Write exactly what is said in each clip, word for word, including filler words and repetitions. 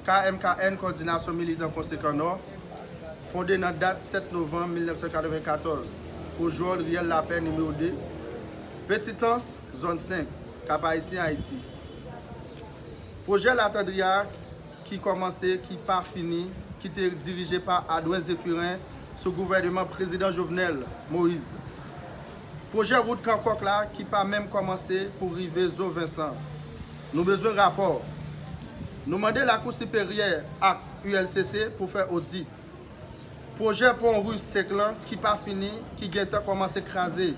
K M K N, Kòdinasyon Militan Konsekan Nò, fonde nan dat sèt novanm mil nèf san katrevennkatòz, Fojòl, Riyèl Lapè, nimewo de, Petitans, zòn senk, Kap Ayisyen, Ayiti. Pwojè Latandri a ki kòmanse, ki pa fini, ki te dirije pa Adwen Zephirin sou gouvènman Prezidan Jovenel Moïse. Pwojè wout Kankòk la ki pa menm kòmanse pou rive Zo Vensan. Nou bezwen rapò. Nou mande Lakou Siperyè ak U L C C pou fè odit. Pwojè pon ri Sek lan ki pa fini, ki gentan kòmanse kraze.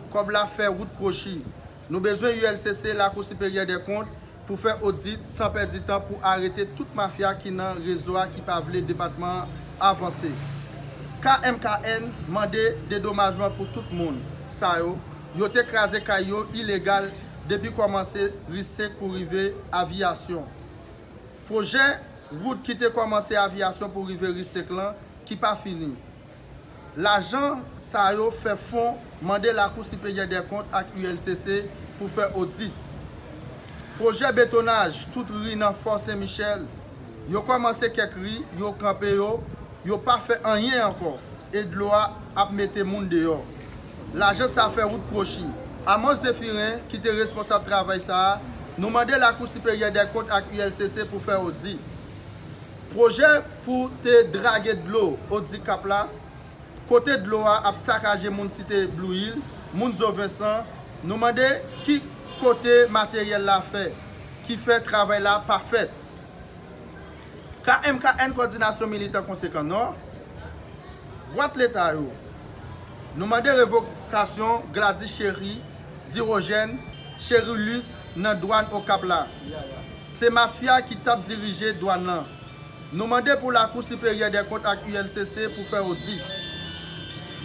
Kòb la fè wout kwochi. Nou bezwen U L C C, Lakou Siperyè dè Kont, pou fè odit san pèdi tan pou arete tout mafya ki nan rezo a ki pa vle depatman an avanse. K M K N mande dedomajman pou tout moun sa yo, yo te kraze kay yo ilegal depi kòmanse ri Sek pou rive Aviyasyon. Pwojè wout ki te kòmanse Aviyasyon pou rive ri Sek lan ki pa fini. Lajan sa yo fè fon mande Lakou Siperyè dè Kont ak U L C C pou fè odit. Pwojè betonaj tout ri nan Fò Sen Michèl, yo kòmanse kèk ri, yo kanpe yo, yo pa fè anyen ankò, e dlo a ap mete moun deyò. Lajan sa fè wout kwochi. Amos Zephirin ki te responsab travay sa a, nou mande Lakou Siperyè dè Kont ak U L C C pou fè odit. Pwojè pou te drage dlo Odikap la, kote dlo a ap sakaje moun Site Blue Hill, moun Zo Vensan, nou mande ki kote materyèl la fè, ki fè travay la pa fèt. K M K N, Kòdinasyon Militan Konsekan Nò, bwat leta yo. Nou mande revokasyon Gladys Chéry, Dirojèn, Chérilus nan dwàn Okap la. Se mafya ki t ap dirije dwàn nan. Nou mande pou Lakou Siperyè dè Kont ak U L C C pou fè odit.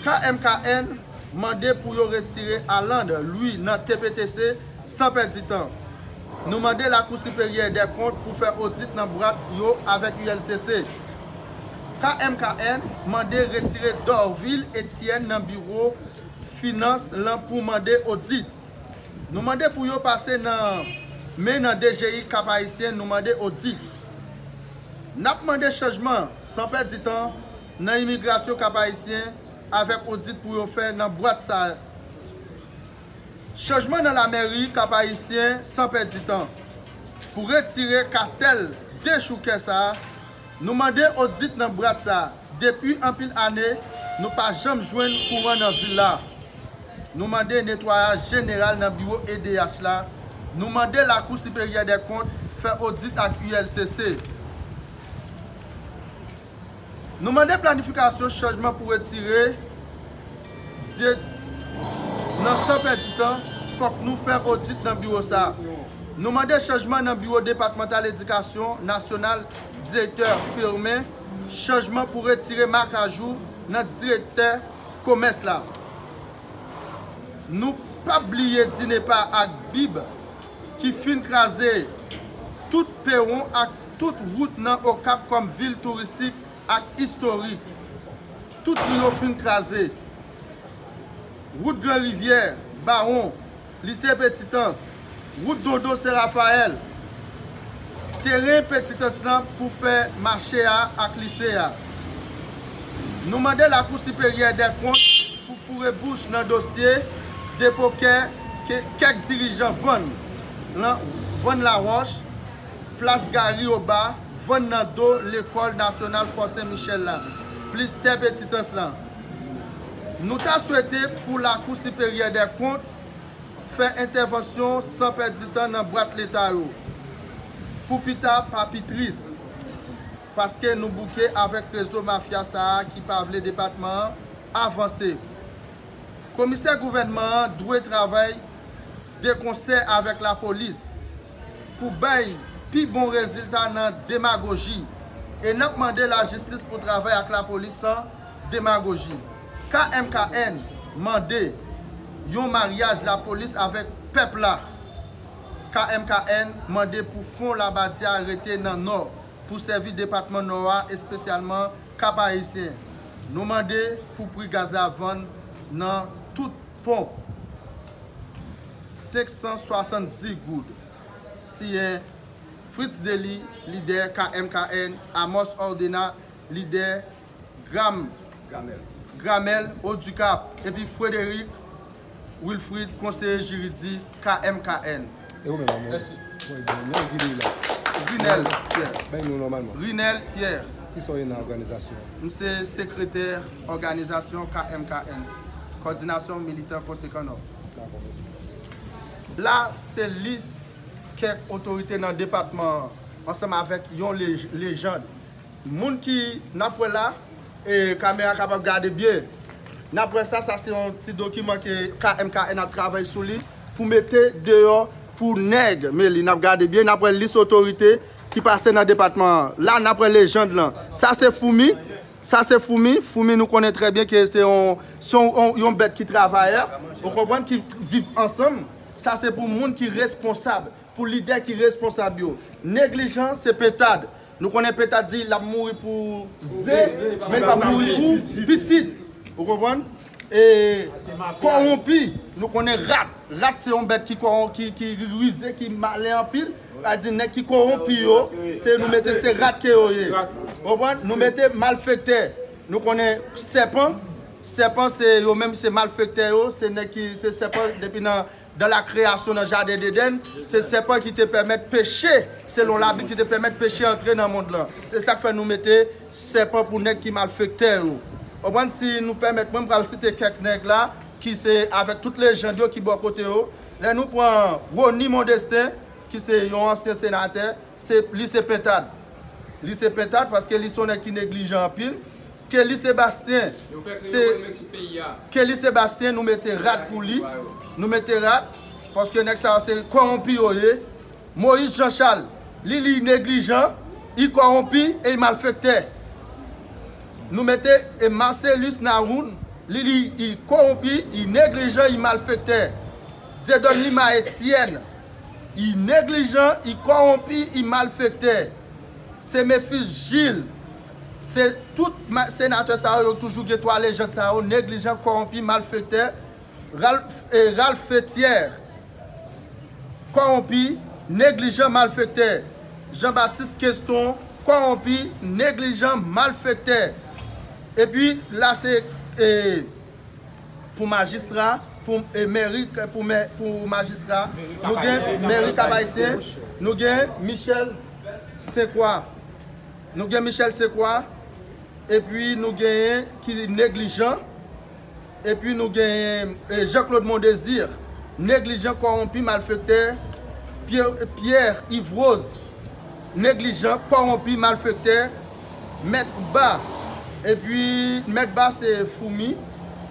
K M K N mande pou yo retire Aland Lwi nan T P T C san pèdi tan. Nou mande Lakou Siperyè dè Kont pou fè odit nan bwat yo avèk U L C C. K M K N mande retire Dorvil Etienne nan biwo finans lan pou mande odit. Nou mande pou yo pase nan men nan D G I Kap Ayisyen, nou mande odit. N ap mande chanjman san pèdi tan nan imigrasyon Kap Ayisyen avèk odit pou yo fè nan bwat sa. Chanjman nan lamèri Kap Ayisyen san pèdi tan. Pou retire katèl dechoukè sa, nou mande odit nan bwat sa. Depi anpil ane, nou pa janm jwenn kouran nan vil la. Nou mande netwayaj jeneral nan biwo E D H la. Nou mande Lakou Siperyè dè Kont fè odit ak U L C C. Nou mande planifikasyon chanjman pou retire dye nan san pèdi tan, fòk nou fè odit nan biwo sa. Nou mande chanjman nan biwo depatmantal edikasyon nasyonal, direktè Firmin, chanjman pou retire Makajou nan direktè komès la. Nou p ap bliye Dinepa ak Bib ki fin kraze tout pewon ak tout wout nan Okap kòm vil touristik ak istorik. Tout ri yo fin kraze. Wout Gran Rivyè, Bawon, Lise Petitans, wout Dodo Sen Rafayèl, teren Petitans lan pou fè mache a ak lise a. Nou mande Lakou Siperyè dè Kont pou foure bouch nan dosye depo kè ke kèk dirijan vann lan, vann Lawòch, plas Gari Oba, vann nan do lekòl nasyonal Fò Sen Michèl la, plis tè Petitans lan. Nou ta swete pou Lakou Siperyè dè Kont fè entèvansyon san pèdi tan nan bwat leta yo. Pou pita pa pi tris, paske nou bouke avèk rezo mafya sa a ki pa vle depatman an avanse. Komisè gouvènman an dwe travay de konsè avèk lapolis pou bay pi bon rezilta nan demagoji, e n ap mande lajistis pou travay ak lapolis san demagoji. K M K N mande yon maryaj lapolis avèk pèp la. K M K N mande pou fon Labadya rete nan Nò pou sèvi depatman Nò a, espesyalman Kap Ayisyen. Nou mande pou pri gaz la vann nan tout ponp, senk san swasanndis goud. Siyen, Fritz Dely, lidè K M K N, Amos Ordena, lidè Gram, Gramel Odukap, epi Frederic Wilfrid, konseye jiridik K M K N. E ou menm, amour? Mèsi. Mwen byen, non, ki li la? Rinel Pierre. Bay non nòmalman. Rinel Pierre. Kisa w ye nan òganizasyon an? M se sekretè òganizasyon K M K N, Kòdinasyon Militan Konsekan Nò. Dakò, mèsi. La, se lis kèk otorite nan depatman an, ansanm avèk yon lej-, lejand. Moun ki n ap wè la, e, kamera kapab gade byen. N ap wè sa, sa se yon ti dokiman ke K M K N ap travay sou li pou mete deyò pou nèg. Men li, n ap gade byen, n ap wè lis otorite ki pase nan depatman an. La, n ap wè lejand lan. Sa se foumi, sa se foumi. Foumi, nou konnen trè byen ke se yon, se yon, yon, yon bèt ki travayè, ou konprann, ki viv ansanm. Sa se pou moun ki responsab, pou lidè ki responsab yo. Neglijan, se pentad. Nou konnen pentad di l ap mouri pou ze, men l p ap mouri pou pitit. Ou konprann? E kòwonpi, nou konnen rat. Rat se yon bèt ki kòwon-, ki, ki rize, ki malen anpil. Sa di nèg ki kòwonpi yo, se nou mete se rat ke yo ye. Ou konprann? Nou mete malfektè. Nou konnen sèpan. Sèpan se yo menm, se malfektè yo, se nèg ki, se sèpan depi nan dans la création nan jaden Dedenn, se sèpan ki te pèmèt peche, selon Labib, ki te pèmèt peche antre nan mond lan. Se sa k fè nou mete sèpan pou nèg ki malfektè yo. Konprann, si nou pèmèt mwen, m pral site kèk nèg la, ki se avèk tout lejand yo ki bò kote yo. Lè nou pran Rony Mondestin, ki se yon ansyen senatè, se, li se pentad. Li se pentad paske li se yon nèg ki neglijan anpil. Kelly Sebastien, se Kelly Sebastien, nou mete rat pou li. Nou mete rat, paske nèg sa yo se kòwonpi yo ye. Moïse Jean Charles, li, li neglijan, li kòwonpi e li malfektè. Nou mete, e, Marcellus Nahoun, li, li, li kòwonpi, li neglijan, li malfektè. Dieudonne Lima Etienne, li neglijan, li kòwonpi, li malfektè. Se Memphis Gilles. Se tout ma-, senatè sa yo, yo toujou gen twa lejand sa yo, neglijan, kòwonpi, malfektè. Ralph, e, Ralph Fétière, kòwonpi, neglijan, malfektè. Jean Baptiste Queston, kòwonpi, neglijan, malfektè. Epi la se, e, pou majistra, pou, e, mèri, pou mè-, pou majistra, nou gen mèri Kap Ayisyen, nou gen Michel Senkwa. Nou gen Michel Senkwa, epi nou genyen ki neglijan, epi nou genyen, e, Jean Claude Mondésir, neglijan, kòwonpi, malfektè, Pierre, Pierre Yves Rose, neglijan, kòwonpi, malfektè, Mèt Ba. Epi Mèt Ba se foumi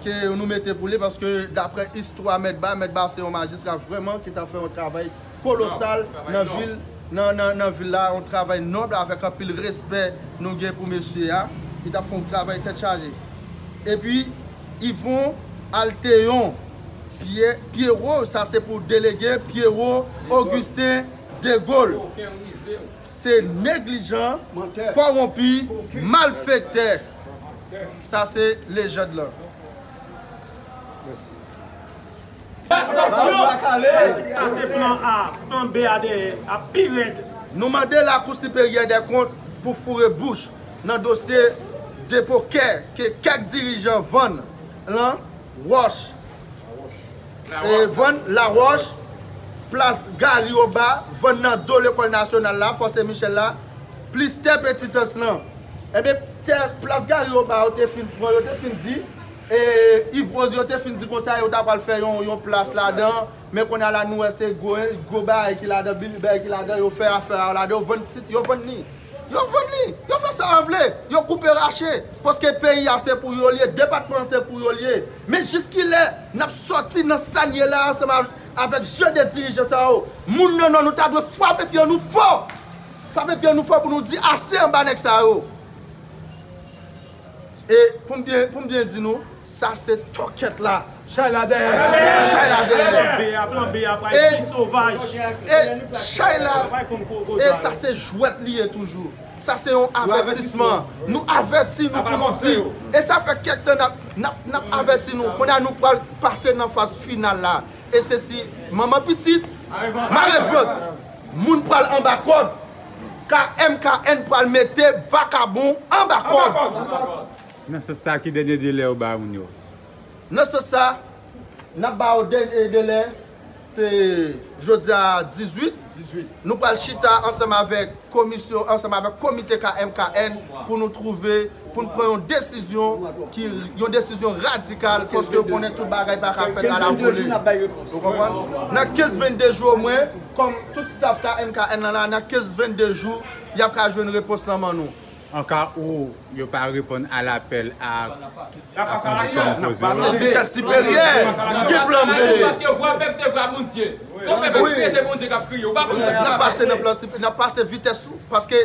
ke nou mete pou li, paske daprè istwa Mèt Ba, Mèt Ba se yon majistra vrèman ki t ap fè yon travay kolosal nan vil, nan, nan, nan vil la, yon travay nòb avèk anpil respè nou gen pou mesye a, ki t ap fè yon travay tèt chaje. Epi Yvon Altéon, Pierre, Pierrot, sa se pou delege Pierrot Augustin Degaule. Se neglijan, kòwonpi, malfektè. Sa se lejand lan. Mèsi. Sa se plan A, plan B a dèyè, ap pi rèd. Nou mande Lakou Siperyè dè Kont pou foure bouch nan dosye depo kè ke kèk dirijan vann lan wòch. E vann lawòch, plas Gary Oba, vann nan do Lekòl Nasyonal la, Fòse Michèl la, plis tè Petitans lan. Ebyen, tè plas Gary Oba yo te fin pran, yo te fin di, e, Yves Rose, yo te fin di konsa, yo ta pral fè yon, yon plas ladan, men kounye a la, nou wè se gwo, gwo bagay ki ladan, bil bagay ki ladan, yo fè afè a ladan, yo vann tit, yo vann li. Yo vann li, yo fè sa yo vle, yo koupe rache, paske peyi a se pou yo l ye, depatman an se pou yo l ye. Men jiskilè n ap sòti nan sa n ye la ansanm av-, avèk jan de dirijan sa yo? Moun nan Nò, nou ta dwe frape pye nou fò, frape pye nou fò pou nou di ase anba nèg sa yo. E pou m byen, pou m byen di nou, sa se tòkèt la. Chay la dèyè. Chay la dèyè. Plan B a, plan B a pral pi sovaj. E chay la, e sa se jwèt li ye toujou. Sa se yon avètisman. Nou avèti nou pou nou di. E sa fè kèk tan n ap, n ap, n ap avèti nou. Kounye a nou pral pase nan faz final la. E se si manman pitit, mare vant, moun pral anba kòd. K M K N pral mete vakabon anba kòd. Nan sans sa, ki dènye delè ou ba moun yo? Nan sans sa, n ap ba yo dènye delè, se jodi a dizuit. Nou pral chita ansanm avèk komisyon, ansanm avèk komite K M K N pou nou twouve, pou n pran yon desizyon ki, yon desizyon radikal, paske yo konnen tout bagay pa ka fèt alavole. Ou konprann? Nan kenz vennde jou omwen, kòm tout staff K M K N nan la, nan kenz vennde jou, y ap ka jwenn repons nan men nou. An ka ou yo pa reponn a lapèl a, a kondisyon m poze yo. Pase vitès siperyè, ki plan B? Paske vwa pèp se vwa Bondye. Fò pèp ap kriye, se Bondye k ap kriye. Ou pa konn sa. N ap pase nan plan siperyè, n ap pase vitès ou, paske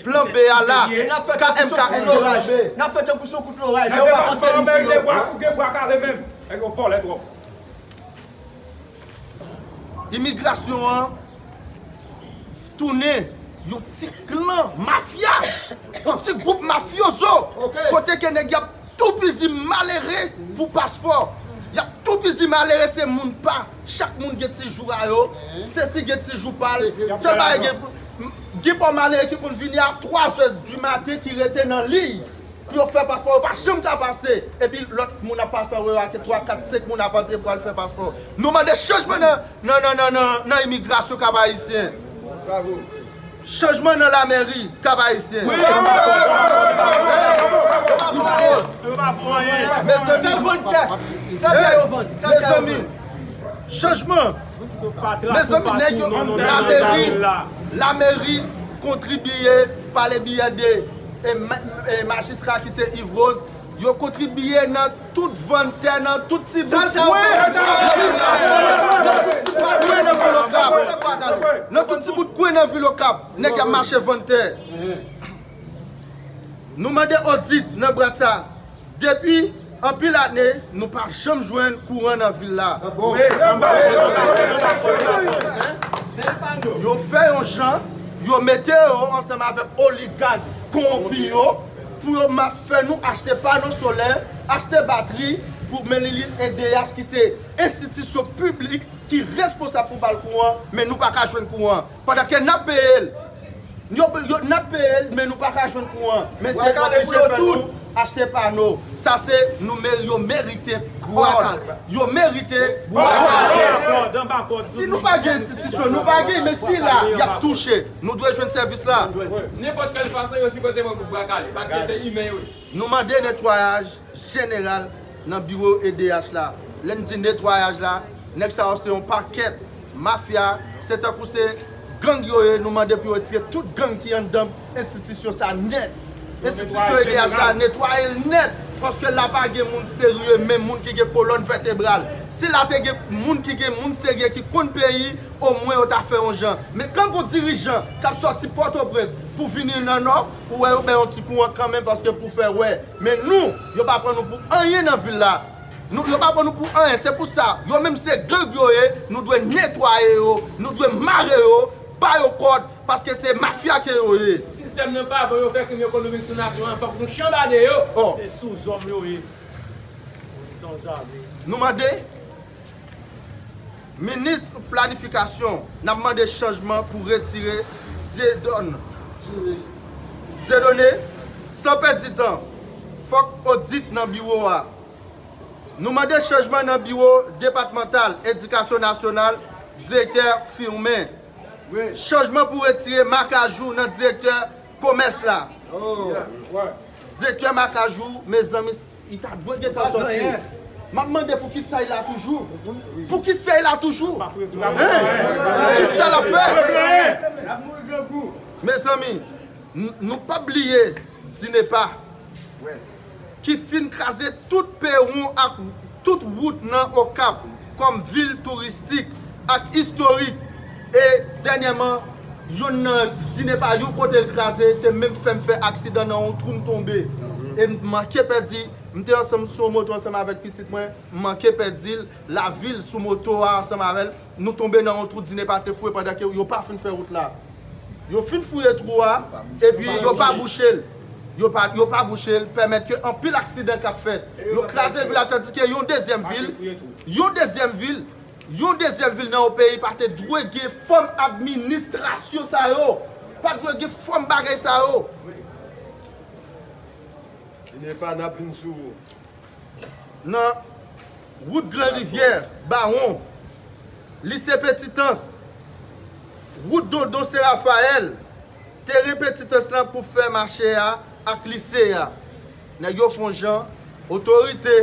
plan B a la, K M K N gen plan B. N ap fè tankou se yon kout loray, lè yo pa konn sèvis yo. Ou gen bwa kale menm. Nèg yo vòlè twòp. Imigrasyon an tounen yon ti klan mafya, yon ti gwoup mafyozo, kote ke nèg y ap toupizi malere pou paspò. Y ap toupizi malere, se moun pa, chak moun gen ti jou a yo, sesi gen ti jou pa l, tèl bagay gen, gen pa malere ki konn vini a twa zè di maten ki rete nan liy. Pou yo fè paspò, yo pa janm ka pase. Epi lòt moun ap pase anwo yo ak twa, kat, senk moun ap antre pou al fè paspò. Nou mande chanjman nan, nan, nan, nan, nan, nan imigrasyon Kap Ayisyen. Chanjman nan lamèri Kap Ayisyen. Mezanmi, chanjman. Mezanmi, nèg yo, lamèri, lamèri kontribye pa le biyè de e, ma- e, majistra ki se Yves Rose, yo kontribye nan tout vann tè, nan tout ti bout kwen nan vil Okap. Nan tout ti bout kwen nan vil Okap, nèg y ap mache vann tè. Nou mande odit nan brat sa. Depi anpil ane, nou pa janm jwenn kouran nan vil la. Yo fè yon jan, yo mete yo ansanm avèk oligak kowonpi yo, pou yo ma- fè nou achte pano solè, achte batri pou men li, li E D H ki se enstitisyon piblik ki responsab pou ba l kouran, men nou pa ka jwenn kouran. Pandan ke n ap peye l, yo, yo, n ap peye l, men nou pa ka jwenn kouran. Men se yo oblije fè nou achte pano. Sa se nou, men yo merite bwa kale. Yo merite bwa kale. Si nou pa gen enstitisyon, nou pa gen, men si la, y ap touche. Nou dwe jwenn sèvis la. Nenpòt kèl fason, yo sipoze pran pou bwa kale, paske se imen yo ye. Nou mande netwayaj jeneral nan biwo E D H la. Lè n di netwayaj la, nèg sa yo se yon pakèt mafya, se tankou se gang yo ye, nou mande pou yo retire tout gang ki anndan enstitisyon sa nèt. Enstitisyon E D H la, netwaye l nèt, paske la pa gen moun serye, men moun ki gen kolòn vètebral. Si la te gen moun ki gen moun serye ki konn peyi, omwen yo ta fè yon jan. Men kan gon dirijan k ap sòti Pòtoprens pou vini nan Nò, ou wè yo bay yon ti kouran kanmenm paske pou fè wè. Men nou, yo pa pran nou pou anyen nan vil la. Nou, yo pa pran nou pou anyen. Se pou sa, yo menm se gang yo ye, nou dwe netwaye yo, nou dwe mare yo, ba yo kòd, paske se mafya ke yo ye. Sistèm nan pa bon, yo fè krim ekonomik sou nasyon an, fòk nou chanbade yo. Se sou zòm yo ye. Sanzave. Nou mande Minis planifikasyon, n ap mande chanjman pou retire Dieudonne, Dieudonné, san pèdi tan, fòk odit nan biwo a. Nou mande chanjman nan biwo depatmantal edikasyon nasyonal, direktè Firmin. Chanjman pou retire Makajou nan direktè komès la. Direktè Makajou, mezanmi, li ta dwe gentan sòti. M ap mande poukisa li la toujou. Poukisa li la toujou? Hein? Kisa l ap fè? Mezanmi, n- nou p ap bliye Dinepa ki fin kraze tout pewon ak tout wout nan Okap kòm vil touristik ak istorik. E dènyèman, youn nan Dinepa, yon kote l kraze, te menm fè m fè aksidan nan yon twou, m tonbe. E m manke pèdi, m te ansanm sou yon moto ansanm avèk pitit mwen, m manke pèdi l, lavi l sou moto a ansanm avè l. Nou tonbe nan yon twou Dinepa te foure pandan ke yo pa fin fè wout la. Yo fin fouye twou a, epi yo pa bouche l. Yo pa, yo pa bouche l, pèmèt ke anpil aksidan k ap fèt. Yo kraze vil la, tandike yon dezyèm vil, yon dezyèm vil, yon dezyèm vil nan yon peyi pa te dwe gen fòm administrasyon sa yo. Pa dwe gen fòm bagay sa yo. Vini pa n ap vin sou ou. Nan wout Gran Rivyè, Bawon, lise Petitans, wout Dondon Sen Rafayèl, teren Petitans lan pou fè mache a ak lise a. Nèg yo fè yon jan, otorite,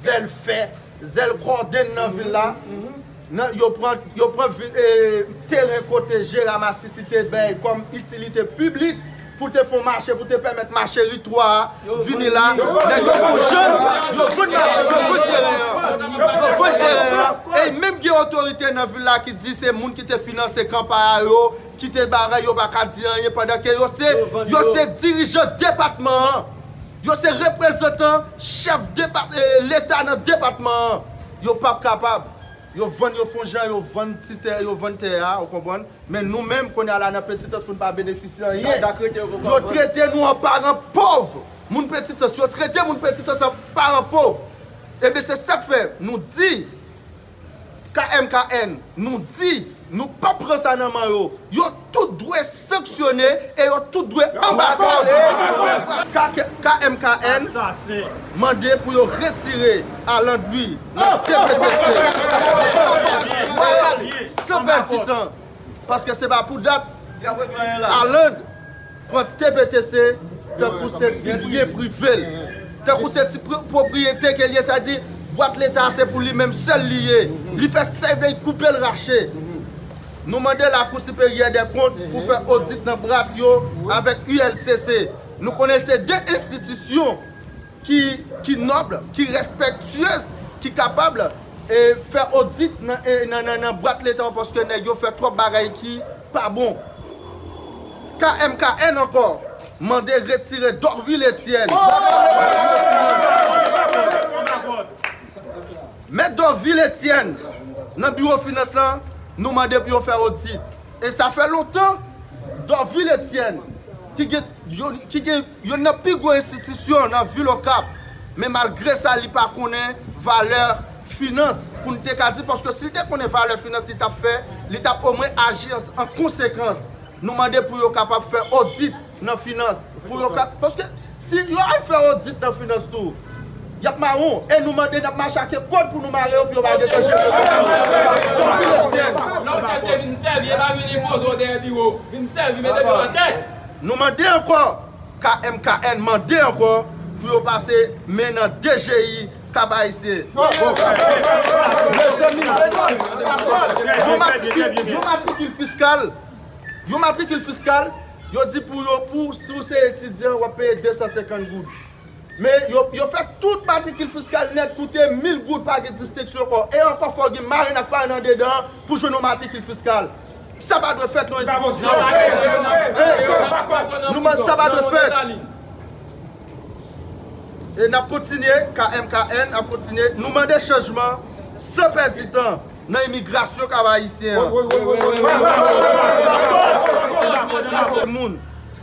zèl fè, zèl kòdenn nan vil la. Nan, yo pran, yo pran vi- e, teren kote Jera Masisi te bay kòm itilite piblik pou te fè yon mache, pou te pèmèt mache Ri Twa a vini la. Nèg yo fè yon jan, yo vann mache, yo vann teren an. Yo vann teren an. E menm gen otorite nan vil la ki di se moun ki te finanse kanpay a yo, ki te bagay, yo pa ka di anyen pandan ke yo se, yo se dirijan depatman an. Yo se reprezantan chèf depa- e, leta nan depatman an. Yo p ap kapab. Yo vann, yo fè yon jan, yo vann ti tè, yo vann tè a, ou konprann? Men nou menm, kounye a la nan Petitans, pou n pa benefisye anyen. Yo trete nou an paran pòv. Moun Petitans, yo trete moun Petitans an paran pòv. Ebyen, se sa k fè, nou di, K M K N, nou di, nou p ap pran sa nan men yo. Yo tout dwe sanksyone e yo tout dwe anba kòd. K M K N mande pou yo retire Alan Louis nan T P T C. San pèdi tan, paske se pa pou dat. Alan pran T P T C tankou se ti byen prive l. Tankou se ti pwopriyete ke l ye, sa di, bwat leta a se pou li menm sèl li ye. Li fè sa l vle, l koupe, l rache. Nou mande Lakou Siperyè dè Kont pou fè odit nan bwat yo avèk U L C C. Nou konnen se de enstitisyon ki, ki nòb, ki respektyez, ki kapab, e, fè odit nan, e, nan, nan, nan bwat leta yo, paske nèg yo fè twòp bagay ki pa bon. K M K N ankò mande retire Dorvil Etienne. Mèt Dorvil Etienne nan biwo finans lan, nou mande pou yo fè odit. E sa fè lontan, Dorvil Etienne, ki gen, yo, ki gen youn nan pi gwo enstitisyon nan vil Okap, men malgre sa, li pa konnen valè finans, pou n te ka di, paske si l te konnen valè finans, li t ap fè, li t ap omwen aji an, an konsekans. Nou mande pou yo kapab fè odit nan finans, pou yo ka, paske si yo al fè odit nan finans tou, y ap mawon, e nou mande, n ap mache ak kòd pou nou mare yo, pou yo pa gentan jere yo. Lòt tèt te vin sèvi, e pa vin poze w dèyè biwo, vin sèvi, mete dlo atè. Nou mande ankò, K M K N mande ankò pou yo pase men nan D G I Kap Ayisyen. Mezanmi, yon matrikil, yon matrikil fiskal, yon matrikil fiskal, yo di pou yo, pou, si w se etidyan, w ap peye de san senkant goud. Men yo, yo fè tout matrikil fiskal nèt koute mil goud, pa gen distenksyon ankò. E ankò, fò gen marenn ak parenn andedan pou jwenn yon matrikil fiskal. Sa pa dwe fèt nan enstitisyon. Hein? Nou mande sa pa dwe fèt. E n ap kontinye, K M K N ap kontinye. Nou mande chanjman san pèdi tan nan imigrasyon Kap Ayisyen an. Moun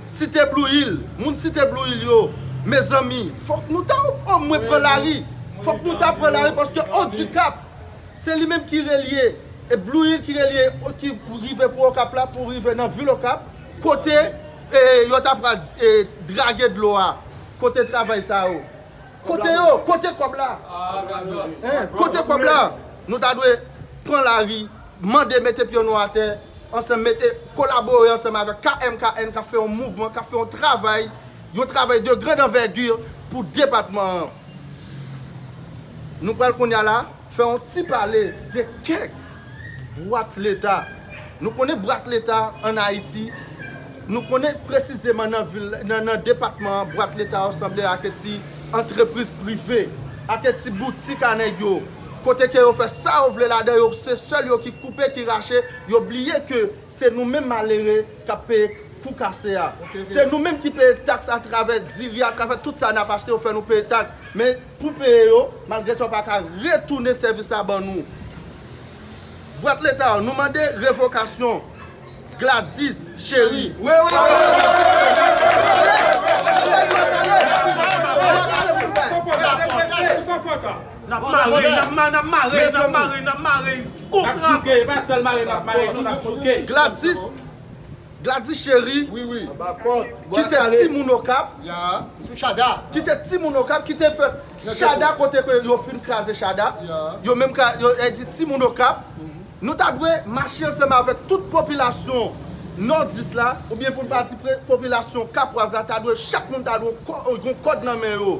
Site Blue Hill, moun Site Blue Hill yo, mezanmi, fòk nou ta omwen pran lari. Fòk nou ta pran lari paske Odikap, se li menm ki relye, e Blue Hill ki relye, ki rive pou Okap la, pou rive nan vil Okap, kote, e, yo ta pral, e, drage dlo a, kote travay sa yo. Kote yo? Kote kòb la? Hein? Kote kòb la? Nou ta dwe pran lari, mande mete pye nou atè, ansanm mete, kolabore ansanm avèk K M K N k ap fè yon mouvman, k ap fè yon travay, yon travay de grande envergure pou depatman an. Nou pral kounye a la fè yon ti pale de kèk bwat leta. Nou konnen bwat leta ann Ayiti, nou konnen presizeman nan vil, nan, nan depatman an, bwat leta yo sanble ak ti antrepriz prive, ak ti boutik a nèg yo, kote ke yo fè sa yo vle ladan yo, se sèl yo ki koupe, ki rache, yo bliye ke se nou menm malere k ap peye kou kase a. Se nou menm ki peye taks atravè diri, atravè tout sa n ap achte, yo fè nou peye taks. Men pou peye yo, malgre sa, yo pa ka retounen sèvis la ban nou. Bwat leta yo, nou mande revokasyon Gladys Chéry. N ap mare, n ap ma-, n ap mare, n ap mare, n ap mare kontra. N ap jouke, e pa sèl mare n ap mare, nou n ap jouke. Gladys, Gladys Chéry, ki se timoun Okap, ki se timoun Okap ki te fè Chada kote ke yo fin kraze Chada. Yo menm ka, yo, e di timoun Okap, nou ta dwe mache ansanm avèk tout popilasyon Nòdis la, oubyen pou n pa di pre- popilasyon kapwaz la, ta dwe, chak moun ta dwe ko- yon kòd nan men yo.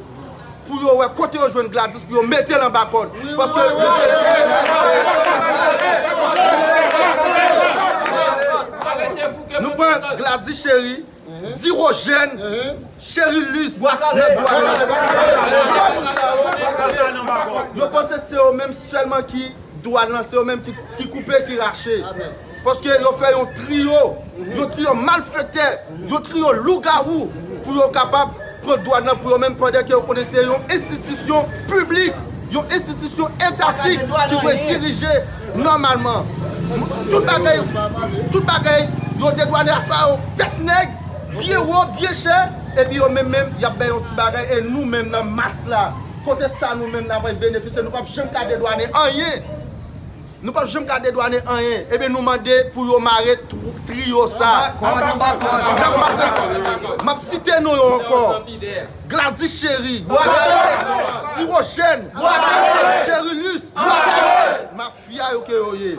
Pou yo wè kote yo jwenn Gladys, pou yo mete l anba kòd. Paske nou pran Gladys Chéry, Dirojèn, Chérilus, nan dwàn nan. Yo panse se yo menm sèlman ki dwàn nan, se yo menm ki, ki koupe, ki rache. Paske yo fè yon triyo, yon triyo malfektè, yon triyo lougawou pou yo kapab pran dwàn nan pou yo menm, pandan ke yo konnen se yon enstitisyon piblik, yon enstitisyon etatik ki dwe dirije nòmalman. Tout bagay, tout bagay, yo dedwane afè yo tèt nèg, byen wo, byen chè, epi yo menm menm, y ap bay yon ti bagay, e nou menm nan mas la, kote sa nou menm n ap benefisye, nou p ap janm ka dedwane anyen. Nou p ap janm ka dedwane anyen. Ebyen, nou mande pou yo mare tr- triyo sa. M ap, m ap site non yo ankò. Gladys Chéry, Dirojèn, Chérilus, mafya yo ke yo ye.